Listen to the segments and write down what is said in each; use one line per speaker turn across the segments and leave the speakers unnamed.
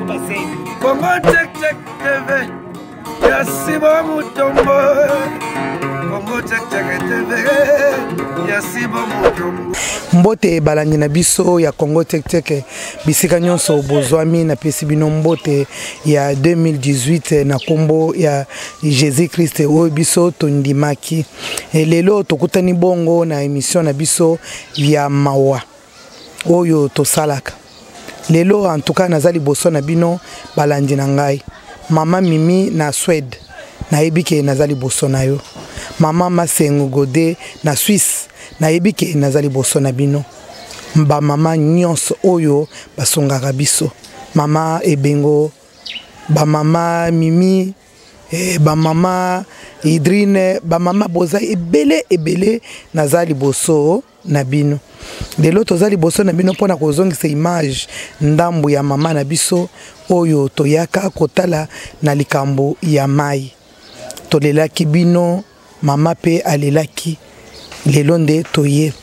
Congo Check Check TV ya Sibo Mutombo. Congo Check Check TV ya Sibo Mutombo.
Mbote balandi na biso ya Congo Check Check bisika nyonso bozwami, napesi bino mbote ya 2018 na kombo ya Jésus Christ oyo biso tondimaki. Lelo tokutani bongo na émission na biso ya mawa oyo tosalaka lelo. En tout cas naza liboso na bino balandi na ngai, mama Mimi na Suède, nayebi ke naza liboso na yo. Mama Masengo Gode na Suisse, nayebi ke naza liboso na bino. Bamama nyonso oyo basungaka biso, mama Ebengo, bamama Mimi, bamama Idrine, bamama boza ebele ebele, naza liboso na bino. Lelo toza liboso na bino mpona kozongisa image ndambu ya mama na biso oyo toyaka kotala na likambo ya mai. Tolelaki bino, mama mpe alelaki. Lelo nde toye.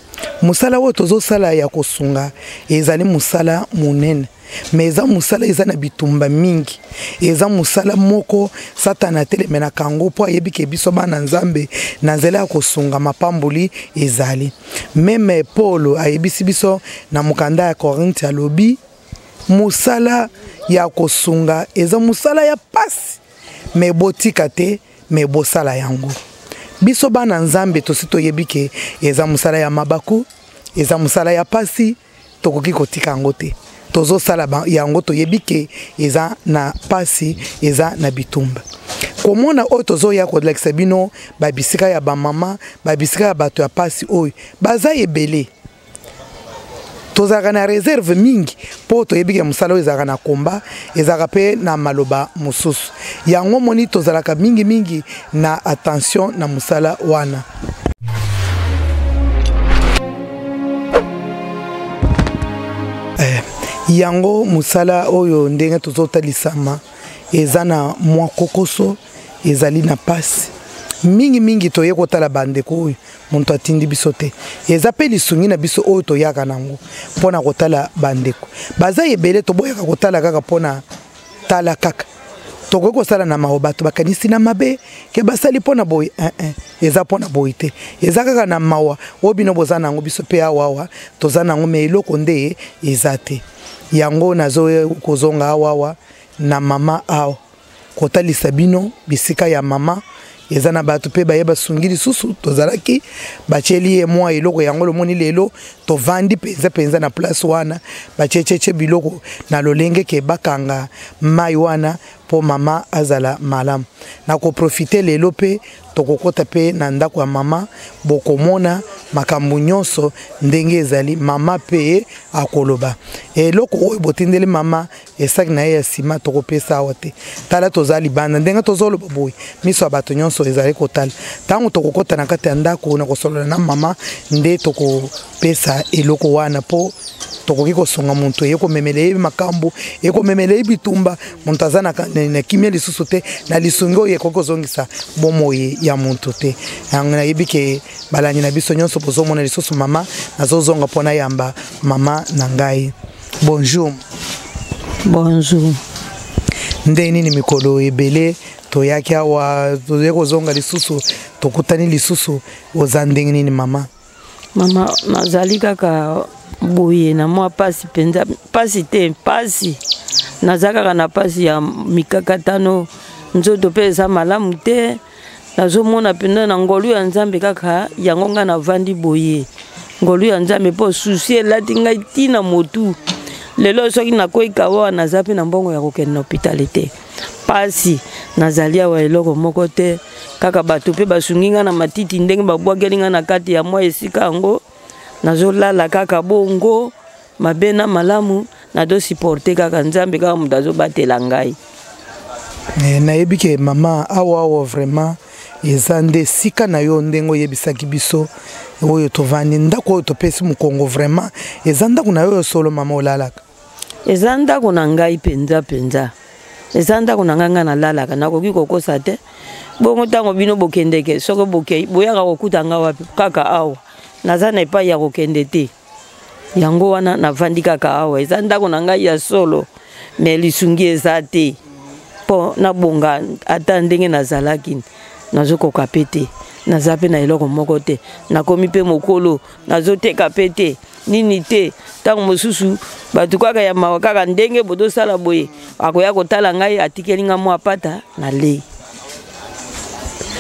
Mosala oyo tozosala ya kosunga ezali mosala monene, me eza mosala eza na bitumba mingi. Eza mosala moko Satana atelemelaka yango, mpo ayebi ke biso bana Nzambe na nzela ya kosunga mapamboli ezali. Meme Paul ayebisi biso na mokanda ya Korinthe, alobi mosala ya kosunga eza mosala ya pasi, me botika te, me bosala yango. Biso bana Nzambe tosi toyebi ke eza mosala ya mabaku, eza mosala ya pasi, tokoki kotika yango te. Tozosala yango, toyebi ke eza na pasi, eza na bitumba. Komona oyo tozoya kolakisa bino babisika ya bamama, babisika ya bato ya pasi oyo baza ebele, tozalaka na reserve mingi mpo toyebi ke mosala oyo ezalaka na komba, ezalaka mpe na maloba mosusu. Yango moni tozalaka mingimingi na attention na mosala wana. Yango mosala oyo ndenge tozotalisama eza na mwa kokoso, ezali na pasi mingimingi. Toye kotala bandeko oyo moto atindi biso te, eza mpe lisungi na biso oyo toyaka nango mpona kotala bandeko baza ebele. Toboyaka kotala kaka mpona tala kaka, tokoki kosala na mawa, bato bakanisi na mabe ke basali mpona boye. Eza mpona boye te, eza kaka na mawa oyo bino boza nango, biso mpe awawa toza nango, me eloko nde eza te. Yango nazo kozonga awawa na mama awa kotalisa bino bisika ya mama. Eza na bato mpe baye basungi lisusu, tozalaki batieli ye mwa eloko. Yango lomoni lelo tovandi mpenza mpenza na place wana, batietiecie biloko na lolenge ke bakanga mai wana mpo mama azala malamu. Nakoprofite lelo mpe tokokota mpe na ndako ya mama, bokomona makambo nyonso ndenge ezali. Mama mpe akoloba eloko oyo botindeli mama, esaki na ye ya nsima tokopesa awa te. Tala, toza libanda ndenge tozoloba boye, miso ya bato nyonso ezali kotala. Ntango tokokɔta na kati ya ndako na kosolola na mama, nde tokopesa eloko wana, mpo tokoki kosunga moto eye komemela ye makambo, ekomemela ye bitumba. Moto aza na kimia lisusu te na lisungi oyo ekoki kozongisa bomoi ya moto te. Yango nayebi ke balandi na biso nyonso bozomona lisusu mama. Nazozonga mpo nayamba mama na ngai. Bonjour.
Bonjour.
Nde nini, mikolo ebele toyaki awa, toye kozonga lisusu, tokutani lisusu. Oza ndenge nini, mama?
Mama, nazali kaka boye na mwa pasi mpenza, pasi te, pasi. Naza kaka na pasi ya mikakatano, nzoto mpe eza malamu te. Nazomona mpenza na ngolu ya Nzambe kaka yango ngai navandi boye, ngolu ya Nzambe, mpo susi elati ngai ntina motu. Lelo soki nakwei kawa, naza mpe na mbongo ya kokende na hôpital te. Pasi nazali awa, eloko moko te, kaka bato mpe basungi ngai na matiti ndenge babwakeli ngai na kati ya mwa esika yango. Nazolala kaka bongo, mabe na malamu nazosupporte kaka. Nzambe kaka moto azobatela ngai.
Nayebi ke mama awa awa vraiment eza nde esika na yo ndenge oyebisaki biso. Oyo tovandi, ndako oyo topesi mokongo, vraiment eza ndako na yo oyo solo mama olalaka?
Eza ndako na ngai mpenza mpenza, eza ndako na ngai. Ngai nalalaka, nakoki kokosa te. Bongo ntango bino bokendeke, soki bokei, boyaka kokuta ngai wapi? Kaka awa. Naza na epai ya kokende te, yango wana navandi kaka awa. Eza ndako na ngai ya solo. Mais lisungi eza te mpo nabonga ata ndenge nazalaki, nazokoka mpe te, naza mpe na eloko moko te, nakomi mpe mokolo, nazoteka mpe te, nini te. Ntango mosusu bato kaka ya mawa, kaka ndenge bozosala boye, akoya kotala ngai, atikeli ngai mwa pata na lei.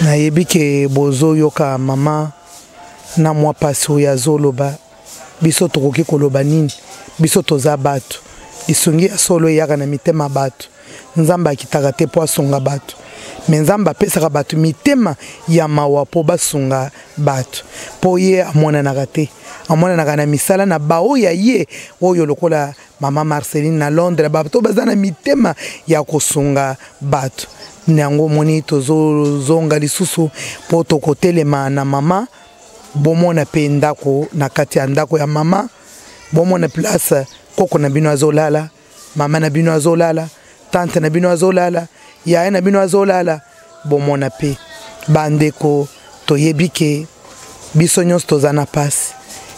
Nayebi ke bozoyoka mama na mwa pasi oyo azoloba. Biso tokoki koloba nini? Biso toza bato, lisungi ya solo eyaka na mitema bato. Nzambe akitaka te mpo asunga bato, me Nzambe apesaka bato mitema ya mawa mpo basunga bato, mpo ye amonanaka te, amonanaka na misala na baoyo ya ye oyo, lokola mama Marceline na Londres, bato baza na mitema ya kosunga bato. Yango omoni tozozonga lisusu mpo tokotelema na mama, bomona mpe ndako, na kati ya ndako ya mama bomona place koko na bino azolala, mama na bino azolala, tante na bino azolala, yaya na bino azolala. Bomona mpe bandeko, toyebi ke biso nyonso toza na pasi,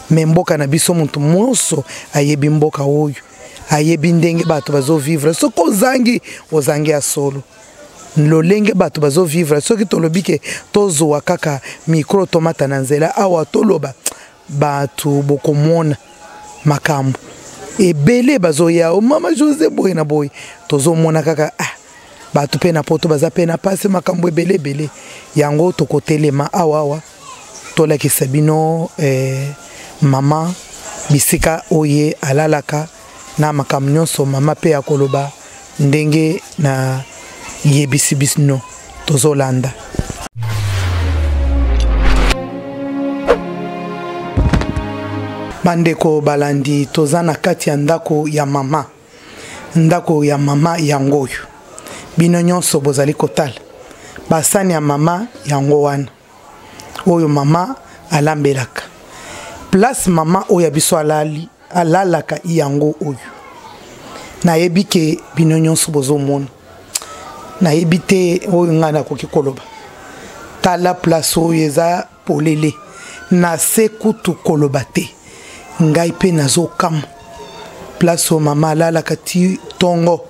me mboka na biso, moto nyonso ayebi mboka oyo, ayebi ndenge bato bazovivre. Soki ozangi, ozangi ya solo lolenge bato bazovivre. Soki tolobi ke tozwa kaka micro, tomata na nzela awa, toloba, bato bokomona makambo ebele bazoya. O mama Jose boye na boye, tozomona kaka, ah, bato mpe na poto baza mpe na pasi, makambo ebele ebele. Yango tokotelema awa awa, tolakisa bino mama bisika oye alalaka na makambo nyonso. Mama mpe akoloba ndenge na yebisi bino, tozolanda. Bandeko balandi, toza na kati ya ndako ya mama. Ndako ya mama yango oyo bino nyonso bozali kotala. Basani ya mama yango wana oyo mama alambelaka. Place mama oyo ya biso alali, alalaka yango oyo. Nayebi ke bino nyonso bozomona, nayebi te oyo ngai nakoki koloba. Tala place oyo eza polele, na se kutu koloba te. Ngai mpe nazokamwa, place oyo mama alalaka ti ntongo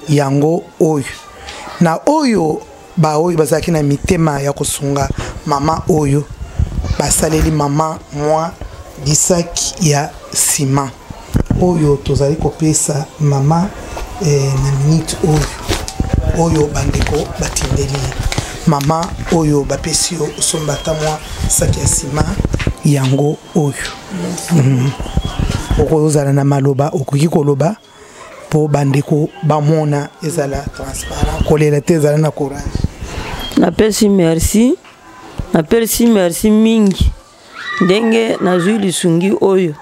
yango oyo. Na oyo baoyo bazalaki na mitema ya kosunga mama oyo, basaleli mama mwa lisaki ya nsima oyo tozali kopesa mama na minute oyo, oyo bandeko batindeli ye. Mama oyo bapesi yo, osomba ata mwa saki ya nsima yango oyo. Okozala na maloba okoki koloba mpo bandeko bamona, ezala transparent, kolela te, ezala na courage.
Napesi merci, napesi merci mingi ndenge nazwi lisungi oyo.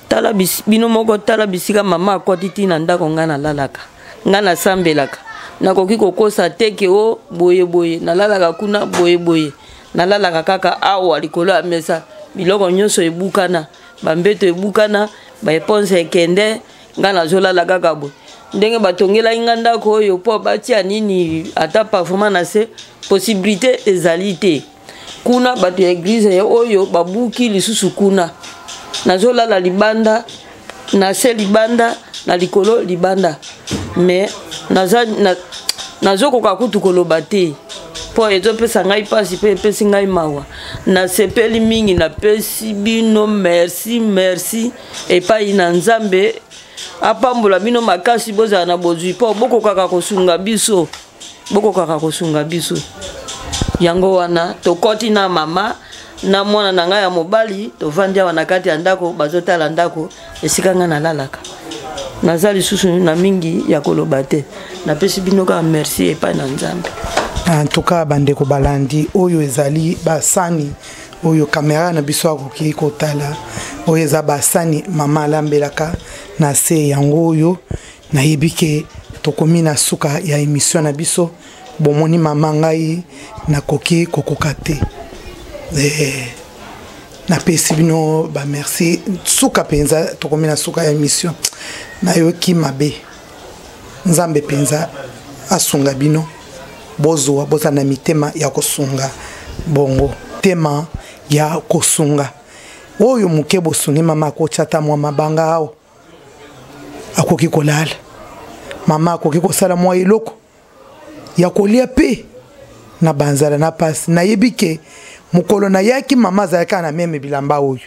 Tala bino moko, tala bisika mama akɔti ntina ndako ngai nalalaka, ngai nasambelaka. Nakoki kokosa te ke o boye boye nalalaka kuna, boye boye nalalaka kaka awa likolo ya mesa. Biloko nyonso ebukana, bambeto ebukana, baeponse ekende, ngai nazolala kaka boye. Ndenge batongelaki ngai ndako oyo mpo batia nini, ata pavement na se, possibilité ezali te. Kuna bato ya eglize oyo babuki lisusu kuna, nazolala libanda, na se libanda, na likolo libanda. Me nazokoka kutu koloba te mpo ezopesa ngai mpasi mpe epesi ngai mawa. Nasepeli mingi, napesi bino merci, merci epai na Nzambe apambola bino makasi, bozala na bozwi mpo bokokaka kosunga biso, bokokaka kosunga biso. Yango wana tokɔti na mama na mwana na ngai ya mobali, tovandi awa na kati ya ndako, bazotala ndako esika ngai nalalaka. Naza lisusu na mingi ya koloba te, napesi bino kaka merci epai na Nzambe.
En tout cas, bandeko balandi, oyo ezali basani oyo kamera na biso akoki kotala. Oyo eza basani mama alambelaka na se yango oyo. Nayebi ke tokomi na suka ya émission na biso. Bomoni mama, ngai nakoki kokoka te. Napesi bino bamerci. Suka mpenza, tokomi na suka ya émission. Nayoki mabe. Nzambe mpenza asunga bino, bozwa, bozala na mitema ya kosunga, bongo tema ya kosunga oyo moke bosungi mama, akotya ata mwa mabanga awa, akoki kolala. Mama akoki kosala mwa eloko ya kolia mpe na banzala na pasi. Nayebi ke mokolo nayaki, mama azalaki kaka na meme bilamba oyo.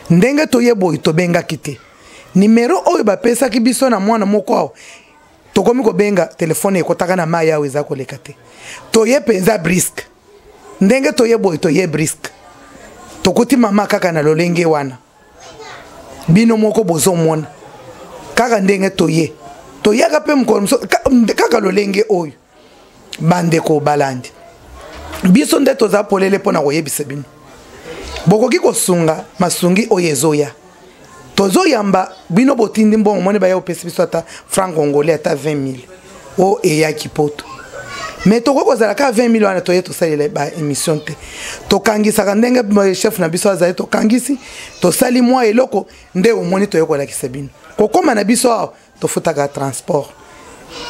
Ndenge toye boye, tobengaki te nimero oyo bapesaki biso na mwana moko awa. Tokomi kobenga, telefone ekotaka na mai awa, eza koleka te. Toye mpenza brusque. Ndenge toye boye, toye brusque, tokuti mama kaka na lolenge wana. Bino moko bozomona kaka ndenge toye, toyaka mpe mokolo mosusu kaka lolenge oyo. Bandeko balandi biso, nde toza polele mpo na koyebisa bino, bokoki kosunga masungi oyo ezoya. Tozoyamba bino, botindi mbongo, moni baya opesi biso ata franc congolais, ata 20 000 oyo eyaki poto. Mais tokoki kozala kaka 20 000 wana, toye tosalela baémission te. Tokangisaka ndenge chef na biso azali, tokangisi, tosali mwa eloko nde omoni toye kolakisa bino. Kokóma na biso awa, tofutaka transport.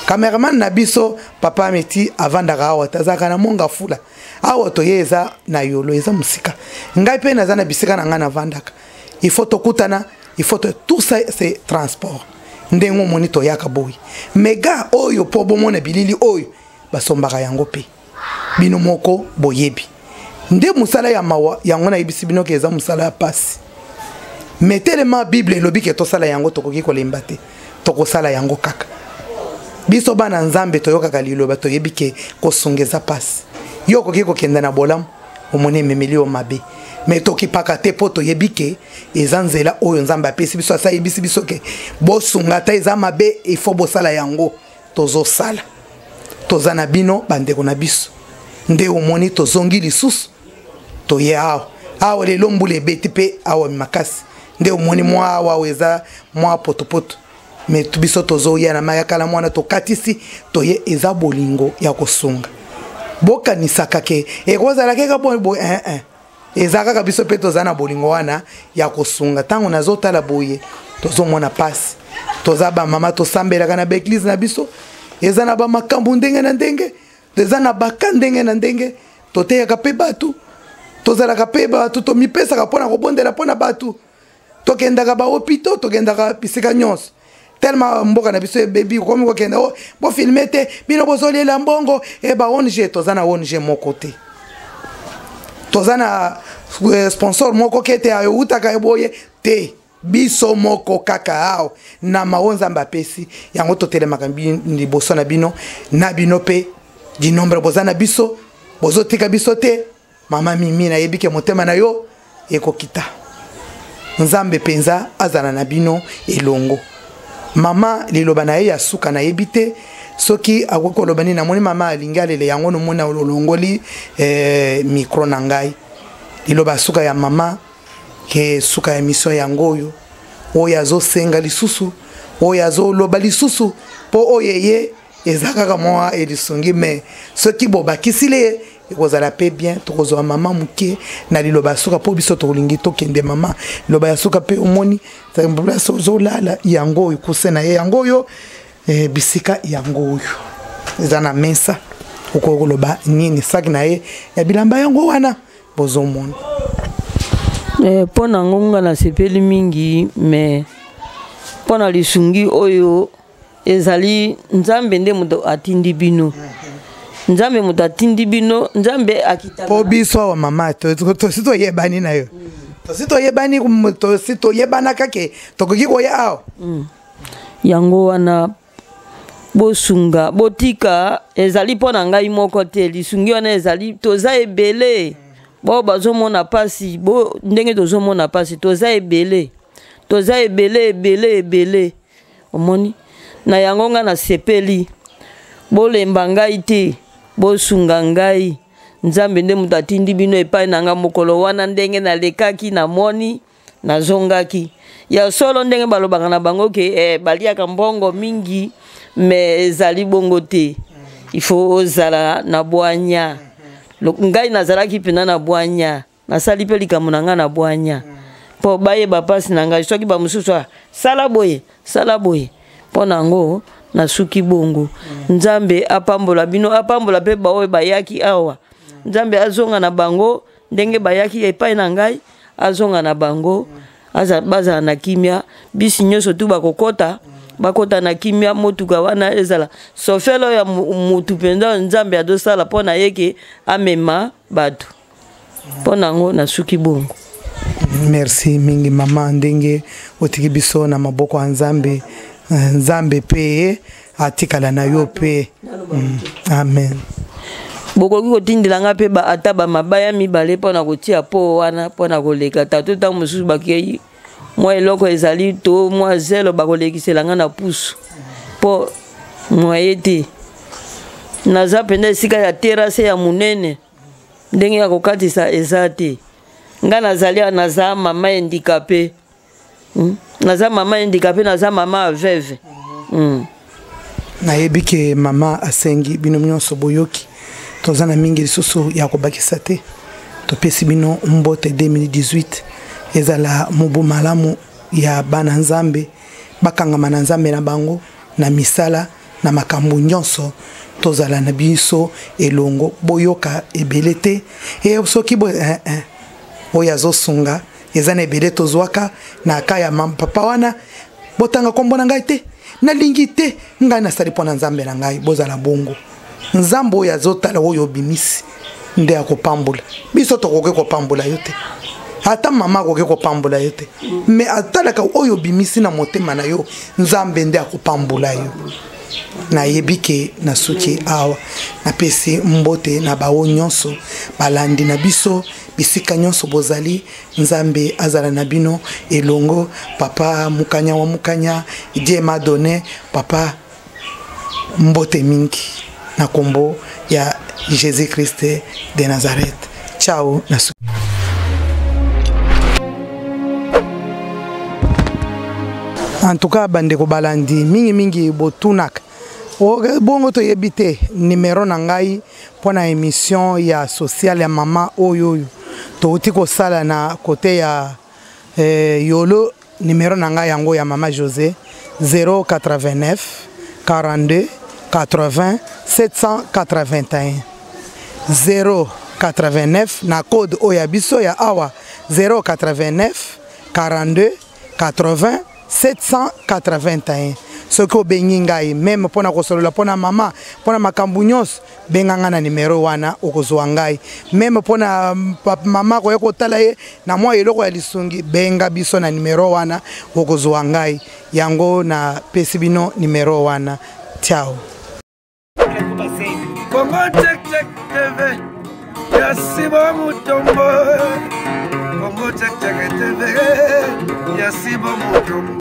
Cameraman na biso, papa Meti, avandaka awa te, azalaka na Monga Fula. Awa toye eza na Yolo, eza mosika. Ngai mpe naza na bisika na ngai navandaka, il faut tokutana, il faut tout ça, c'est transport. Ndenge omoni toyaka boye, mega oyo mpo bomona bilili oyo, basombaka yango mpe bino moko boyebi nde mosala ya mawa yango. Nayebisi bino ke eza mosala ya pasi, mais telema Bible elobi ke tosala yango, tokoki kolemba te, tokosala yango kaka. Biso bana Nzambe toyokaka liloba, toyebi ke kosunga eza pasi. Yo okoki kokende na bolamu, omoni ememeli yo mabe, mais tokipaka te mpo toyebi ke eza nzela oyo Nzambe apesi biso. Asa ayebisi biso ke bosunga, ata eza mabe, il faut bosala yango. Tozosala, toza na bino, bandeko na biso. Nde omoni tozongi lisusu, toye awa. Awa lelo mbula ebeti mpe awa makasi, nde omoni mwa awa awa eza mwa potopoto. Mais biso tozoya na mai ya kala mwana, tokatisi, toye. Eza bolingo ya kosunga. Bokanisaka ke ekozala keka boye boye, eh, eh. Eza kaka biso mpe toza na bolingo wana ya kosunga. Ntango nazotala boye, tozomona mpasi. Toza bamama, tosambelaka na baeglize na biso, eza na bamakambo ndenge na ndenge, eza na baka ndenge na ndenge. Toteyaka mpe bato, tozalaka mpe bato, tomipesaka mpo na kobondela mpo na bato. Tokendaka bahopitau, tokendaka bisika nyonso. Tellement mboka na biso ebebi, okomi kokenda o bofilme te, bino bozolela mbongo e ba ONG. Toza na ONG moko te, toza na sponsor moko ke te eutaka boye te. Biso moko kaka awa na mawo Nzambe apesi yango, totelemaka liboso na bino, na bino mpe du nombre boza na biso, bozotika biso te. Mama Mimi, nayebi ke motema na yo ekokita. Nzambe mpenza azala na bino elongo. Mama, liloba na ye ya suka, nayebi te soki akoki koloba nini. Namoni mama alingi alele, yango nomoni olongoli micro na ngai. Liloba ya suka ya mama, ke suka ya mission yango oyo, oyo azosenga lisusu, oyo azoloba lisusu, mpo oyo eye eza kaka mwa elisungi, mais soki bobakisili ye, ekozala mpe bien. Tokozwa mama moke na liloba ya suka mpo biso tolingi tokende. Mama, liloba ya suka. Mpe omoni place ozolala yango oyo, coussin na ye yango oyo, bisika yango oyo eza na mesa. Okoki koloba nini? Saki na ye ya bilamba yango wana bozomona.
Mpo na ngo nga nasepeli mingi, mais mpo na lisungi oyo ezali Nzambe nde moto atindi bino, Nzambe moto atindi bino, Nzambe akita.
Mpo biso awa, mama, tosi toyebani na yo, tosi toyebani, tosi toyebanaka ke tokoki koya awa.
Yango wana bosunga, botika. Ezali mpo na ngai moko te lisungi wana, ezali toza ebele bao bazomona mpasi bo ndenge tozomona mpasi. Toza ebele, toza ebele, ebele, ebele. Omoni na yango, ngai nasepeli. Bolemba ngai te, bosunga ngai. Nzambe nde moto atindi bino epai na ngai. Mokolo wana ndenge nalekaki, namoni, nazongaki. Ya solo, ndenge balobaka na bango ke baliaka mbongo mingi, mais ezali bongo te. Il faut ozala na bwanya. Ngai nazalaki mpena na bwanya, nasali mpe likambo na ngai na bwanya mpo bayeba mpasi na ngai. Soki bamosusu sala boye, sala boye, mpo na yango nasuki bongo. Nzambe apambola bino, apambola mpe baoyo bayaki awa. Nzambe azonga na bango ndenge bayaki epai na ngai, azonga na bango, bazala na kimia. Bisi nyonso tu bakokɔta. Bakota na kimia, motuka wana ezala sofele oyo ya motu mpenza Nzambe azosala mpo na ye ke amema bato mpo na yango. Nasuki bongo.
Merci mingi mama, ndenge otiki biso na maboko ya Nzambe. Nzambe mpe atikala na yo mpe. Amen.
Bokoki kotindela nga mpe ata bamabaya mibale mpo na kotia po wana mpo na koleka tato. Ntango mosusu bakei mwa eloko ezali to mwa zelo, bakolekisela nga na pusu mpo mwaye te. Naza mpenza esika ya terrasse ya monene, ndenge ya kokatisa eza te. Nga nazali awa, naza mama handicapé, Naza mama handicapé, naza mama veuve.
Nayebi ke mama asengi bino nyonso boyoki, toza na mingi lisusu ya kobakisa te. Topesi bino mbote. 2018 ezala mobu malamu ya bana Nzambe, bakangama na Nzambe na bango na misala na makambo nyonso. Tozala na biso elongo. Boyoka ebele te e soki bo eh, eh. Oyo azosunga eza na ebele tozwaka na ka ya papa wana. Botanga nkombo na ngai te, nalingi te. Ngai nasali mpo na Nzambe na ngai. Bozala bongo. Nzambe oyo azotala oyo obimisi nde akopambola biso. Tokoki kopambola yo te, ata mama akoki kopambola yo te, mais atalaka oyo obimisi na motema na yo. Nzambe nde akopambola yo. Nayebi ke nasuki awa. Napesi mbote na baoyo nyonso balandi na biso bisika nyonso bozali. Nzambe azala na bino elongo. Papa Mukanya wa Mukanya, Dieu m'a donné papa, mbote mingi na kombo ya Jésus Christ de Nazareth. Ciao na. En tout cas, bandeko balandi mingimingi botunaka bongo, toyebi te nimero na ngai mpo na émission ya sociale ya mama oyo oyo touti kosala na kote ya Yolo. Nimero na ngai yango ya mama José: 089 42 80 781. 089 na code oyo ya biso ya awa: 089 42 80 781. Soki obengi ngai même mpona kosolola mpona mama, mpona makambo nyonso, benga ngai na nimero wana, okozwa ngai. Même mpona mama koya kotala ye na mwa eloko ya lisungi, benga biso na nimero wana, okozwa ngai. Yango napesi bino nimero wana. Ciao.
Congo Check Check TV ya Simon Mutombo. Congo Check Check TV ya Simon Mutombo.